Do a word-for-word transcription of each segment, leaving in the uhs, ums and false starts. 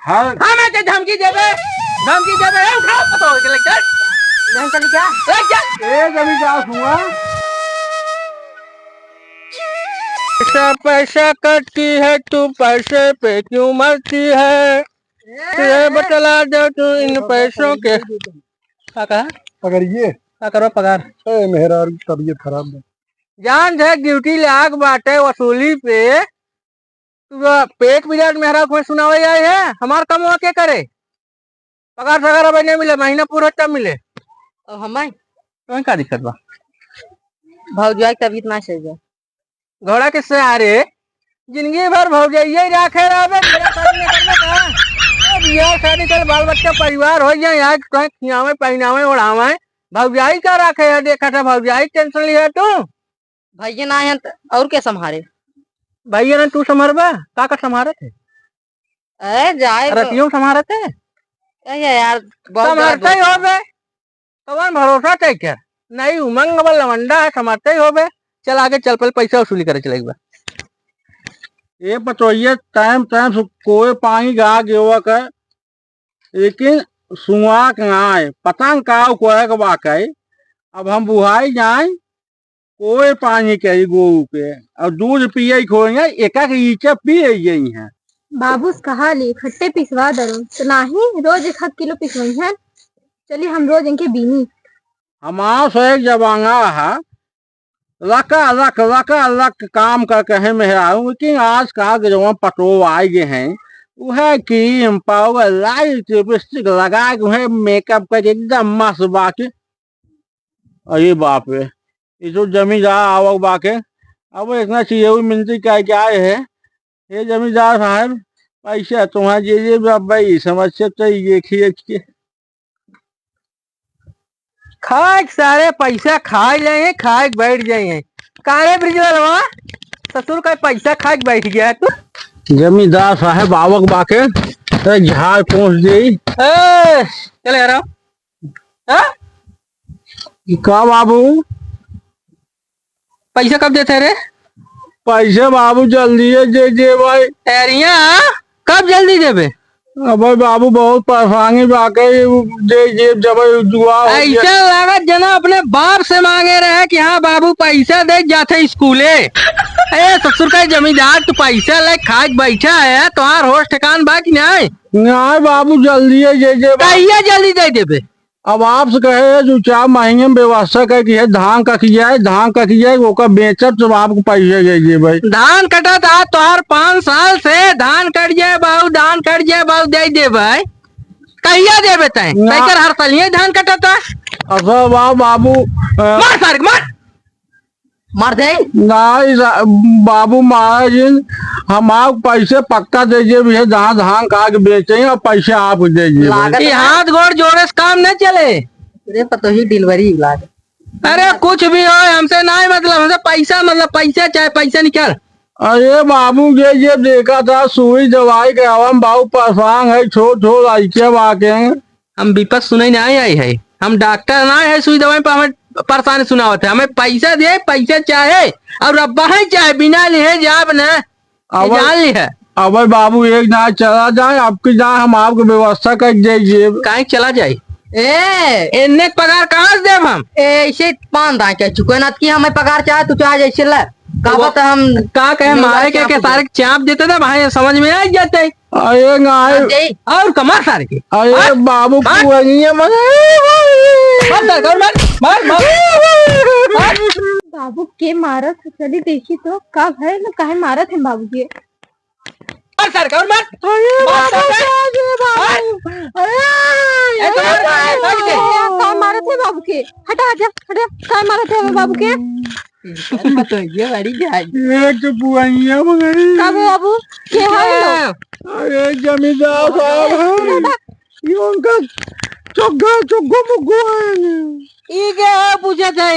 हाँ। हाँ, मैं ते धमकी देबे, धमकी देबे, ए, उठाओ, पतो हो गेलै, चल। नहीं चली क्या? ए, चल। ए, जमींदार हुआ। पैसा, पैसा करती है तू, पैसे पे क्यों मरती है? तुझे बतला दो तू इन पैसों के। का कहा? अगर ये का करो पगार? ए, मेहरारू तबीयत खराब है। जान दे, ड्यूटी लाग बाटे वसूली पे, तू तो पेट बिराट मेहरारू को सुनावे आए है, हमार कमवा के करे? पगार सगार अबे नहीं मिले, महीना पूरा तब मिले। अब हमार? तुम्हें का दिक्कत बा? भौजाई के तबीयत ना सही बा। घोड़ा के सहारे जिंदगी भर भौजाइये राखे रहबे, बियाह शादी न करबे का? ए, बियाह शादी कर, बाल बच्चा परिवार हो जाए, आज कहीं खियावे, पहिनावे, ओढ़ावे, भौजाई का राखे है, देखा था भौजाई टेंशन लिया तू। भैया ना है त और के संभारे? भैया ना तू संभारबा, का का संभारत है? ए, जाए तो रतियों संभारत है? ए, ये यार, बहुत संभारते ही होबे। कवन भरोसा तय कर? नहीं, उमंग बा, लवंडा है, समझते ही होबे। चल आगे चल, पहले पैसा वसूली करे चले एक बार। ए पतोहिए, टाइम टाइम से कोई पानी गा गेवा कर, लेकिन सुआ के आए, पता न का कोई के बा कहे। अब हम बुहाई जाए, कोई पानी कही गोरू के, और दूध पिए खोए, एका के ईचा पिए यही है। बाबूस कहा ली, खट्टे पिसवा दरो, तो नाही, रोज एक आध किलो पिसवई है। चली, हम रोज इनके बीनी। हमार से एक जमाना है, लका लक, लका लक काम कर कहे मेहरारू, लेकिन आज का जवन पटो आए गए हैं, वह क्रीम, पाउडर, लाइट, लिपस्टिक लगा के, वह मेकअप करके एकदम मस्त बाकी। अरे बाप रे, ये तो जमींदार आवक बाके। अब इतना चीजें भी मिनती करके आए हैं। हे जमींदार साहब, पैसा तुम्हारे जे जे बा-, भाई समस्या तो ये खींच के। खाए के सारे पैसा खाए ले हैं, खाए के बैठ जाए हैं। का रे ब्रिजलालवा, ससुर का पैसा खाए के बैठ गया है तू? जमींदार साहब आवक बाके, ए, झाड़ पोंछ दे। ए, चले यार। हाँ? का बाबू? पैसा कब देते रे? पैसा बाबू जल्दी है, दे दे भाई। एरिया, कब जल्दी देबे? अबे बाबू बहुत परेशानी बा के, दे दे जब दुआ हो ऐसे गया। लागत जना अपने बाप से मांगे रहे कि हाँ बाबू पैसा दे जाते स्कूले। ए ससुर का जमींदार, तू पैसा ले खाए के बैठा है, तोहार होश ठिकान बा कि नहीं? नहीं बाबू जल्दी है, दे दे भाई। कहिया जल्दी दे देबे? अब आपसे कहे, दो चार महीने में व्यवस्था करके है, धान कट जाए, धान कट जाए, ओकर बेचब तो आपको पैसे दे दिए भाई। धान कटा था तोहर पाँच साल से, धान कट जाए बाबू, धान कट जाए बाबू, दे दे भाई। कहिया देबे तय? ना। तय कर हर साल ये धान कटा था। असल बा बाबू, अ, मार सारे के, मार। मार दे। नहीं रा-, बाबू महाराज जी, हम आपको पैसे पक्का दे दिए, भैया, जहाँ धान काट के बेचे हैं और पैसे आपको दे दिए भाई। लागत ये है। हाथ गोड़ जोड़े से काम नहीं चले। रे पतोही डिलीवरी लाग। अरे कुछ भी हो, हमसे नहीं मतलब, हमसे पैसा मतलब, पैसा चाहे पैसा निकाल। अरे बाबू, ये, ये देखा था, सुई दवाई करावा में बाबू परेशान है, छोट छोट लड़के बाके। हम विपद सुनई नाहीं आई है, हम डॉक्टर नाहीं है, सुई दवाई पर हमें परेशानी सुनावत है। हमें पैसा दे, पैसा चाहे, और अब बाहर चाहे, बिना लिहे जाब न, ये अब जान ली है। अब बाबू एक ना चला जाए, आपकी जाए, हम आपको व्यवस्था कर दे जेब। काहे चला जाए? ए, इन्ने पगार कहाँ से देब हम? ए, इसे पान दाए के चुके ना कि हमें पगार चाहे, तू चाहे जैसे ले। का तो बात हम का कहे, मारे के, के सारे चाप देते ना भाई, समझ में आ जाते। अरे नाय। और कमा सारे के। अरे मार, बाबू मार। पुअनिया मने। मार सारे के, मार, मार, मार। मार। बाबू के मारत है, चली देखी तो का भइल, काहे मारत है बाबू के? मार सारे के, मार। अरे मार बाबू, सारे के। अरे बाबू। मार। अरे, ए, तो मार, मार, मार के। का मारत है बाबू के? हटा, हटा, हटा, का मारत है बाबू के? तो ये बड़ी जाए। ये तो बुआइया मगरी। का बे बाबू? के है लो? अरे जमींदार साहब हैं। ये उनका चुग्गा, चुग्गो मुग्गो है। ई के है पूछत है?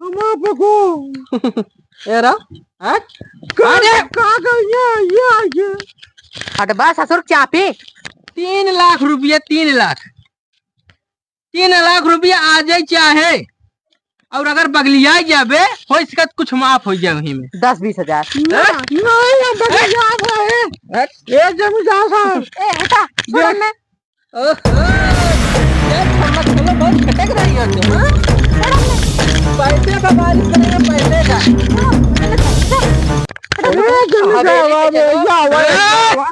हम आपको। ए रा? हाँ? का, अरे! का, का, ये, ये, ये। हटबा ससुर चापी। तीन लाख रुपया, तीन लाख। तीन लाख रुपया आ जाए चाहे। और अगर बगलिया जाबे, हो सकत कुछ माफ हो जाए वहीं में। दस बीस हजार। ना, हैं? नहीं, ये बगलिया है। हट। ये जमींदार साहब। ए, हटा, छोड़ ये ना। ओहो, ये चम्मच चलो बहुत खटक रही हो तुम, हाँ? पैसे का बारिश करेंगे, पैसे का। अरे, जल्दी कहाँ से आवा, दे दे, आवा, आवा।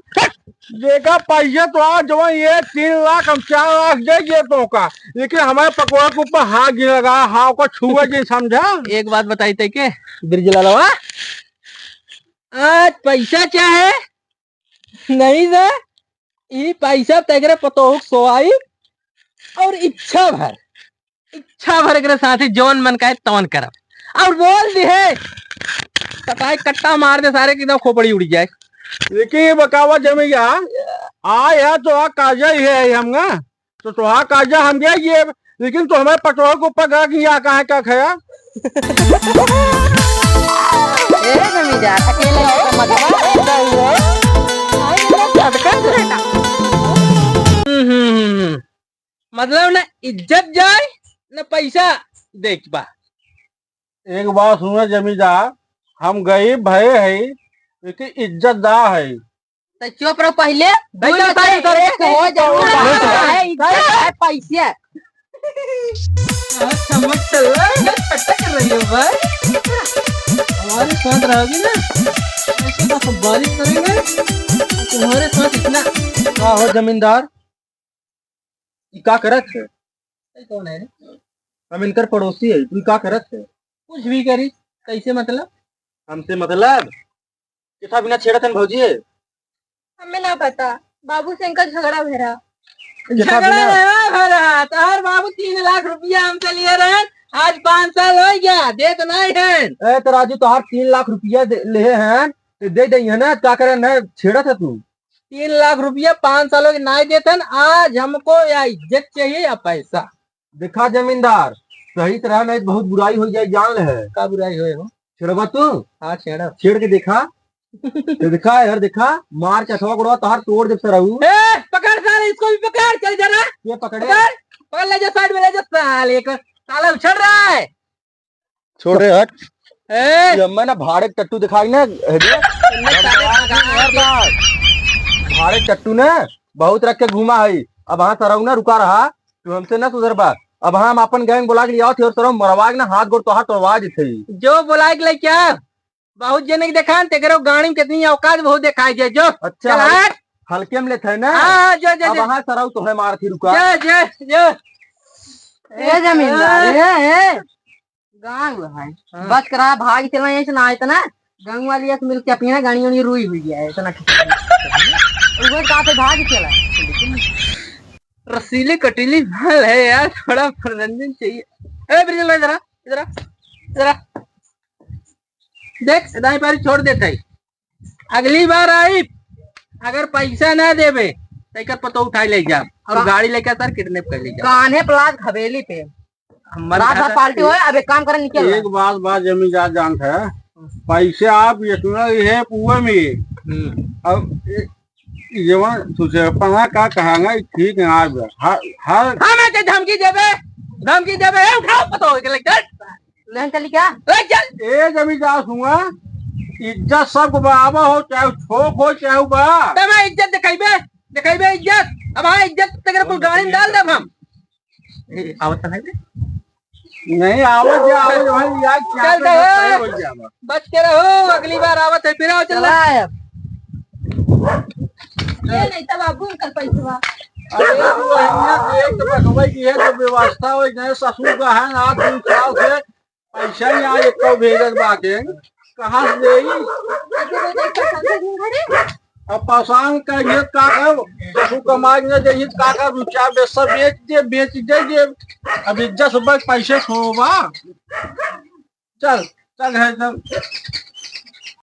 देखा, पैसे तो आ जवा, ये तीन लाख, हम चार लाख दे दिए तो का, लेकिन हमारे पकौड़ा के ऊपर हाथ गिर लगा, हाथ को छुआ जी, समझा? एक बात बताई ते के, बिरजलालवा, आज पैसा चाहे नहीं दे, ई पैसा तेरे पतोहू के सोवाई और इच्छा भर, इच्छा भर एकरे साथे जवन मन कहे तवन करब। और बोल दिहे, सताई कट्टा मार दे सारे की एकदम खोपड़ी उड़ जाए। लेकिन ये बकावा जमैया, आ या तो आ काजा ही है हम ना, तो तोहार काजा हम गए ये, लेकिन तो हमारे पटवा को पकड़ा कि यहाँ कहाँ का खाया। ए जमींदार, अकेले हो तो मत खा। आई मेरा झटका दे। हम्म, हम्म, हम्म। मतलब ना इज्जत जाए, ना पैसा देख बा। एक बात सुनो जमींदार, हम गरीब भये हई, लेकिन इज्जतदार हई। तो चुप रहो पहले। बैठो, बोलो, बैठो, एक बैठो, हो जरूर बैठो। है, इज्जत है, पैसे। आज समझ चल रहा है, क्या खट्टा कर रही हो भाई? हमारे साथ रहोगे ना, ऐसे बकबारी करेंगे, तुम्हारे साथ इतना। का हो जमींदार, ई का करत है? ये कौन है रे? हम इनकर पड़ोसी है, तू का करत है? कुछ भी करी, कैसे मतलब? हमसे मतलब? किथा बिना छेड़त हन भौजी है? हमें ना पता, बाबू से इनका झगड़ा भरा। किथा झगड़ा बिना? ना भरा, तोहर बाबू तीन लाख रुपया हमसे लिए रहन, आज पाँच साल हो गया, देत नहीं है। ए तो राजू, तोहर तीन लाख रुपया दे, लेहे हैं, तो दे दे है ना, का करे ना छेड़त है तू? तीन लाख रुपया पाँच सालों के नाई देतन, आज हमको या इज्जत चाहिए या पैसा। देखा जमींदार, सही तरह नहीं तो बहुत बुराई हो जाए, जान ले है। का बुराई होए हो? छेड़बा तू? हाँ, छेड़ब। छेड़ के देखा। तो देखा यार, देखा, मार के अथवा गोड़वा तोहार तोड़ देब सरऊ। ए, पकड़ साले, इसको भी पकड़, चल जरा। ये पकड़े? पकड़, पकड़ ले जा, साइड में ले जा साले, एक साला उछल रहा है। छोड़ रे, हट। ए! ये हमें ना भाड़े के टट्टू दिखाई ना, हे दे। तुमने सारे भाड़े के टट्टू ने बहुत रख के घूमा है। अब हाँ सरऊ ना रुका रहा, तू हमसे ना सुधरबा। अब हाँ हम अपन गैंग बुला के ले आओ थे और सरऊ मरवा के ना हाथ गोड़ तोहार तोड़वा देते ही। जो बुला के लेके आ, बहुत जने के देखा न, तेकरो गाड़ी में कितनी औकात बहुत दिखाई दे, जो। अच्छा, चल हल-, हट। हल्के में लेते हैं ना। हाँ, जो, जो, अब जो। हाँ सरऊ तो है मार थी रुका। जो, जो, जो। ए जमींदार, ए, ए। गाँव है। हाँ। बस करा, भाग चला, ऐसे ना आए तो ना, गाँव वाली एक मिल के अपनी ना गाड़ी उड़ी रुई हुई है, इतना ठीक है। वो कहाँ पे भाग चला? रसीली कटीली माल है यार, थोड़ा मनोरंजन चाहिए। ए, बिरजल भाई, जरा, जरा, जरा। देख, दाई पारी छोड़ देता है। अगली बार आई, अगर पैसा ना देबे, तो एकर पतो उठाई ले जाब और का-, गाड़ी लेके सर किडनैप कर ले जाब। कान्हे प्लाट हवेली पे। हम मर रात खाता भर पार्टी होए, अब एक काम करे, निकल। एक बात, बात जमींदार जानत है, पैसे आप इतना ही है पुए में। हम्म। अब ए-, ये जवन तुझे पना का कहांगा, ठीक है, आज हर, हर हाँ, मैं ते धमकी देबे, धमकी देबे, ए, उठाओ, पतो हो गया, चल। नहीं चली क्या? ए, चल। ए, जमींदार हुआ, इज्जत सबको बराबर हो, चाहे छोक हो, चाहे बा। तब मैं इज्जत दिखाइबे, दिखाइबे इज्जत। अब हाँ, इज्जत तक कुल गाड़ी में डाल देब हम। ए, आवत तो नहीं बे? नहीं, आवत जे, आवत जे, भाई, यार, क्या चल, करना दे। तय हो जावा। बच के रहो, अगली बार आवत है, फिर आओ, चल। चला अब। ये नहीं था बाबू, अंकल पैसवा। अरे, तू है ना, एक तो बकवाई की है, जो व्यवस्था हो, इतने ससुर का है ना, तीन साल से पैसा ही आज एक तो भेजत बाटे, कहाँ से देई? अब परेशान कर ये का कर, ससुर कमाई न दे, ये का कर, दो चार बेस्सा बेच दे, बेच दे, दे। अब इज्जत से बच पैसे खोबा। चल, चल है, चल।